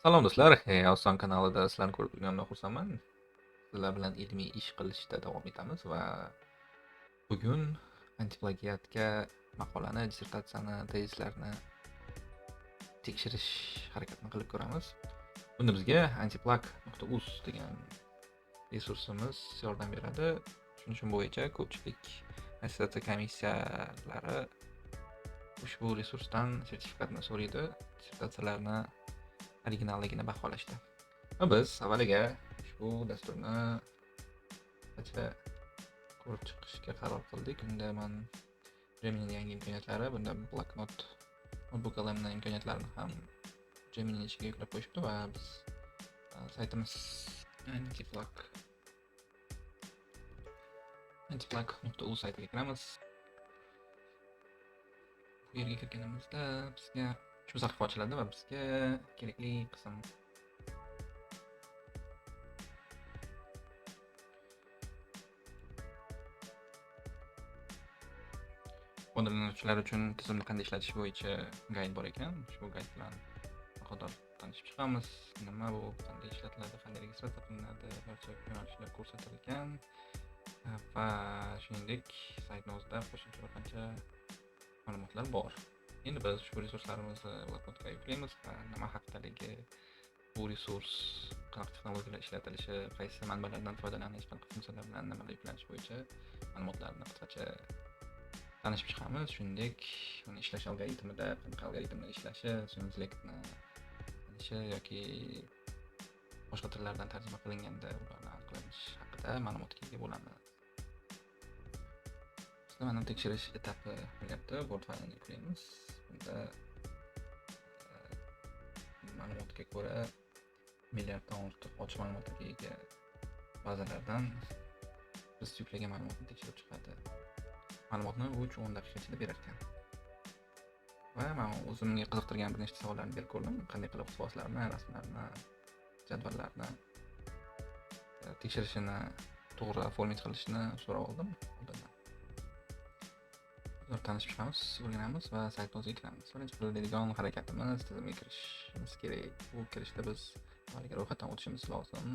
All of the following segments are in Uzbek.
Salom do'stlar, Oson kanalida sizlarni ko'rib turganimdan xursandman. Sizlar bilan ilmiy ish qilishda davom etamiz va bugun antiplagiatga maqolani, dissertatsiyani, tezislarni tekshirish harakatini qilib ko'ramiz. Bunda bizga antiplag.uz degan resursimiz yordam beradi. Tushunishim bo'yicha ko'pchilik attestatsiya komissiyalari ushbu resursdan sertifikatni so'raydi, dissertatsiyalarni originalligini baholashda. Va biz avvaliga ushbu dasturni qisqacha ko'rib chiqishga qaror qildik. Unda man Gemini yangi imkoniyatlari, bunda bloknot, notebook LM'ning imkoniyatlarini ham Gemini ichiga yuklab qo'yishibdi va biz saytimiz antiplag.uz saytiga kiramiz. Bu yerga kirganimizda bizga shu sahifa ochiladi va bizga kerakli qism foydalanuvchilar uchun tizimni qanday ishlatish bo'yicha gayd bor ekan. Ushbu gayd bilan qator tanishib chiqamiz. Nima bu, qanday ishlatiladi, qanday registratsiya qilinadi, barcha yo'nalishlar ko'rsatilgan va shuningdek saytning o'zida qo'shimcha bir qancha ma'lumotlar bor. Endi biz ushbu resurslarimizni bloknotga yuklaymiz va nima haqdaligi, bu resurs qanaqa texnologiyalar ishlatilishi, qaysi manbalardan foydalanish, qanaqa funksiyalar bilan nimalar yuklanishi bo'yicha ma'lumotlarni qisqacha tanishib chiqamiz. Shuningdek, uni ishlash algoritmida, qanaqa algoritmlar ishlashi, so'zlikni tanishi yoki boshqa tillardan tarjima qilinganda ularni aniqlanish haqida ma'lumotga ega bo'lamiz. Bizda mana tekshirish etapi bo'lyapti. Word faylini yuklaymiz. Bunda ma'lumotga ko'ra milliarddan ortiq ochiq ma'lumotlarga ega bazalardan biz yuklagan ma'lumotni tekshirib chiqadi. Ma'lumotni 3-10 daqiqa ichida berar ekan. Va men o'zimga qiziqtirgan bir nechta savollarni berib ko'rdim. Qanday qilib iqtiboslarni, rasmlarni, jadvallarni tekshirishini, to'g'ri format qilishni so'rab oldim oldindan. Ular tanishib chiqamiz, o'rganamiz va saytni o'ziga kiramiz. Birinchi qiladigan harakatimiz tizimga kirishimiz kerak. Bu kirishda biz avvaliga ro'yxatdan o'tishimiz lozim.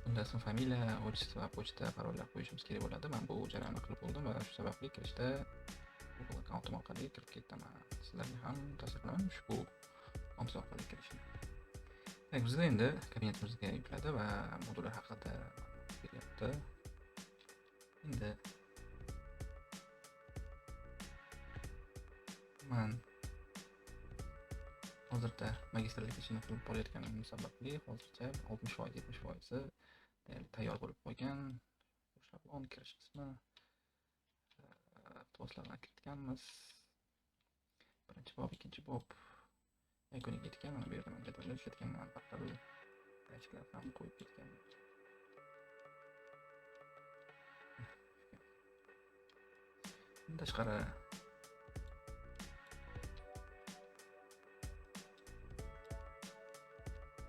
Bunda ism, familiya, отчество, pochta, parollar qo'yishimiz kerak bo'ladi. Men bu jarayonni qilib bo'ldim va shu sababli kirishda Google akkauntim orqali kirib ketaman. Sizlarga ham tavsiya qilaman ushbu akkaunt orqali kirishni. Demak, bizda endi kabinetimizga yukladi va modullar haqida beryapti. Endi man hozirda magistrlik ishini qilib borayotganim sababli hozircha 60%, 70% deyarli tayyor bo'lib qolgan. Shablon kirish qismi iqtiboslarni kiritganmiz. Birinchi bob, ikkinchi bob yakuniga yetgan. Mana bu yerda men jadvallar ishlatganman, farqli tashkilot ham qo'yib ketganman. Bundan tashqari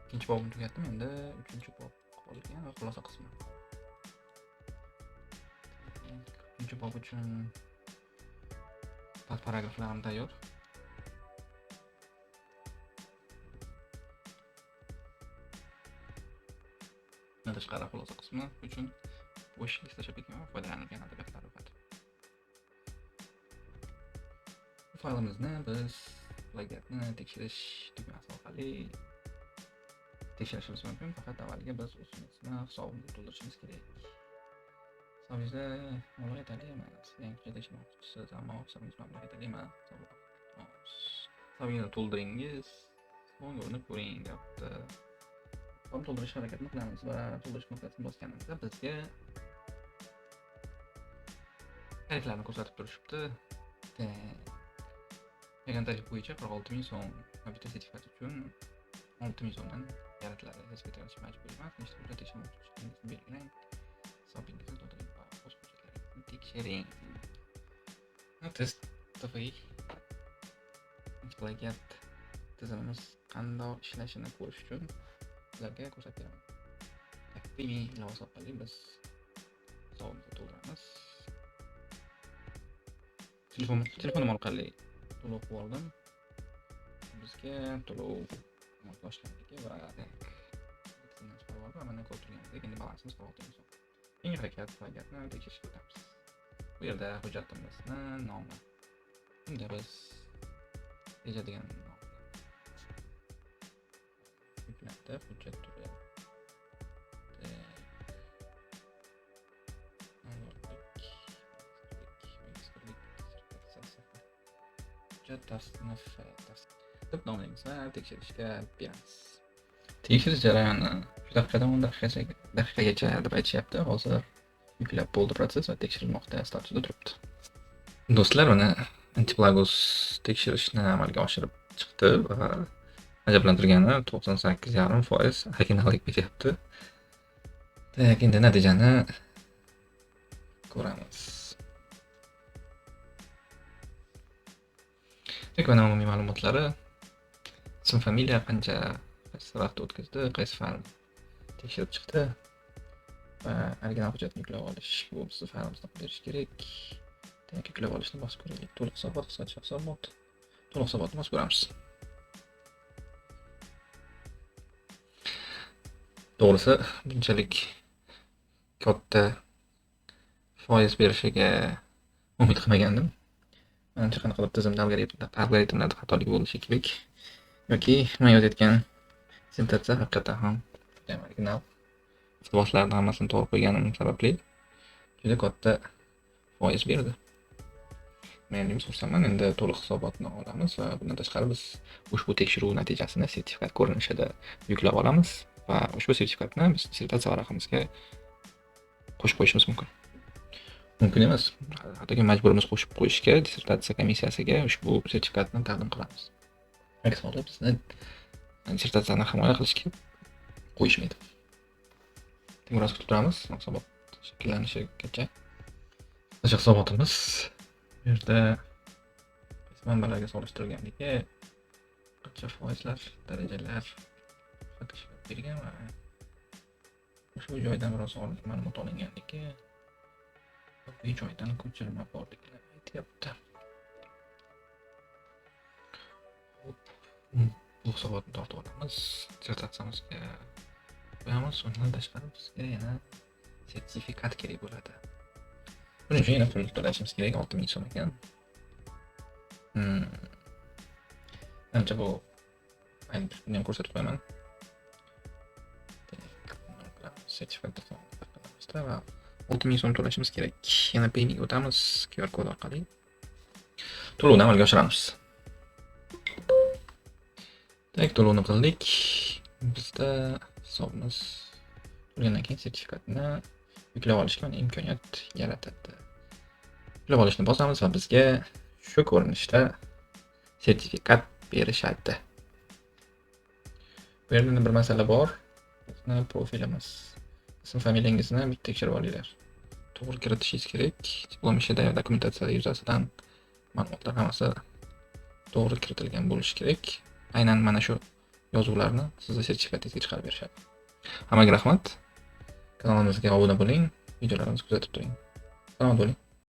ikkinchi bobni tugatdim, endi uchinchi bob qolgan va xulosa qismi. Uchinchi bob uchun paragraflarim tayyor. Bundan tashqari xulosa qismi uchun bo'sh list tashlab ketganman, foydalanilgan adabiyotlar ro'yxati. Bu faylimizni biz plagiatni tekshirish tugmasi orqali tekshirishimiz mumkin. Faqat avvaliga biz o'zimizni hisobimizni to'ldirishimiz kerak. Hisobingizda mablag' yetarli emas. Yangi hujjat tekshirmoqchisiz, ammo hisobingiz mablag' yetarli emas. Hisobingizni to'ldiringiz, so'ng uni ko'ring deyapti. Hisob to'ldirish harakatini qilamiz va to'ldirish knopkasini bosganimizda bizga tariflarni ko'rsatib turishibdi. Degan tarif bo'yicha 46 ming so'm bitta sertifikat uchun 6 ming so'mdan yaratiladi. Sertifikat yaratish majburiy emas. Nechta hujjat tekshirmoqchiliginizni belgilang. Hisobingizni to'ldiring va o'z hujjatlaringizni tekshiring. Test TV antiplagiat tizimimiz qanday ishlashini ko'rish uchun sizlarga ko'rsatib beraman. Taqvimiy ilovasi orqali biz hisobimizni to'ldiramiz. Telefonim orqali to'lov qilib oldim. Bizga to'lov Amalga oshganligi va tizimdan chiqarib oldi va mana ko'rib turganimizdek, endi balansimiz 46 ming so'm. Keyingi harakat plagiatni tekshirishga o'tamiz. Bu yerda hujjatimizni nomi. Unda biz reja degan nom yuklandi, hujjat turi. Nomzodlik, magistrlik dissertatsiyasi. Hujjat tasnifi deb nomlaymiz va tekshirishga beramiz. Tekshirish jarayoni 3 daqiqadan 10 daqiqagacha deb aytishyapti. Hozir yuklab bo'ldi protsess va tekshirilmoqda statusida turibdi. Do'stlar, mana Antiplagus tekshirishni amalga oshirib chiqdi va ajablantirgani 98,5% originallik beryapti. Так, endi natijani ko'ramiz. Так, mana umumiy ma'lumotlari. Ism, familiya, qancha, qaysi vaqt o'tkazdi, qaysi fan tekshirib chiqdi va original hujjatni yuklab olish, bu bizni faylimizni qilib berish kerak. Demak, yuklab olishni bosib ko'raylik. To'liq hisobot, qisqacha hisobot. To'liq hisobotni bosib ko'ramiz. To'g'risi, bunchalik katta foiz berishiga umid qilmagandim. Manimcha, qanaqa qilib tizimda algoritmlarda xatolik bo'lishi kerak yoki men yozayotgan dissertatsiya haqiqatan ham juda original. Iqtiboslarni hammasini to'g'ri qo'yganim sababli juda katta foiz berdi. Men endi xursandman. Endi to'liq hisobotni olamiz va bundan tashqari biz ushbu tekshiruv natijasini sertifikat ko'rinishida yuklab olamiz va ushbu sertifikatni biz dissertatsiya varaqamizga qo'shib qo'yishimiz mumkin. Mumkin emas, hattoki majburimiz qo'shib qo'yishga dissertatsiya komissiyasiga ushbu sertifikatni taqdim qilamiz. Aks holda bizni dissertatsiyani himoya qilishga qo'yishmaydi. Biroz kutib turamiz hisobot shakllanishigacha. O'sha hisobotimiz bu yerda manbalarga solishtirilganligi, qancha foizlar, darajalar bergan va ushbu joydan biroz ma'lumot olinganligi, bu joydan ko'chirma borligini aytyapti. Bu hisobotni tortib olamiz, dissertatsiyamizga qo'yamiz. Undan tashqari bizga yana sertifikat kerak bo'ladi. Buning uchun yana pul to'lashimiz kerak, 6000 so'm ekan. Manimcha bu buni ham ko'rsatib qo'yaman. Sertifikatni va 6000 so'm to'lashimiz kerak. Yana Payme'ga o'tamiz, QR kod orqali to'lovni amalga oshiramiz. Tak, to'lovni qildik. Bizda hisobimiz to'lgandan keyin sertifikatni yuklab olishga imkoniyat yaratadi. Yuklab olishni bosamiz va bizga shu ko'rinishda sertifikat berishadi. Bu yerda bir masala bor. Bizni profilimiz, ism familiyangizni bitta tekshirib olinglar. To'g'ri kiritishingiz kerak. Diplom ishida dokumentatsiya yuzasidan ma'lumotlar hammasi to'g'ri kiritilgan bo'lishi kerak. Aynan mana shu yozuvlarni sizni sertifikatingizga chiqarib berishadi. Hammaga rahmat. Kanalimizga obuna bo'ling, videolarimizni kuzatib turing. Salomat bo'ling.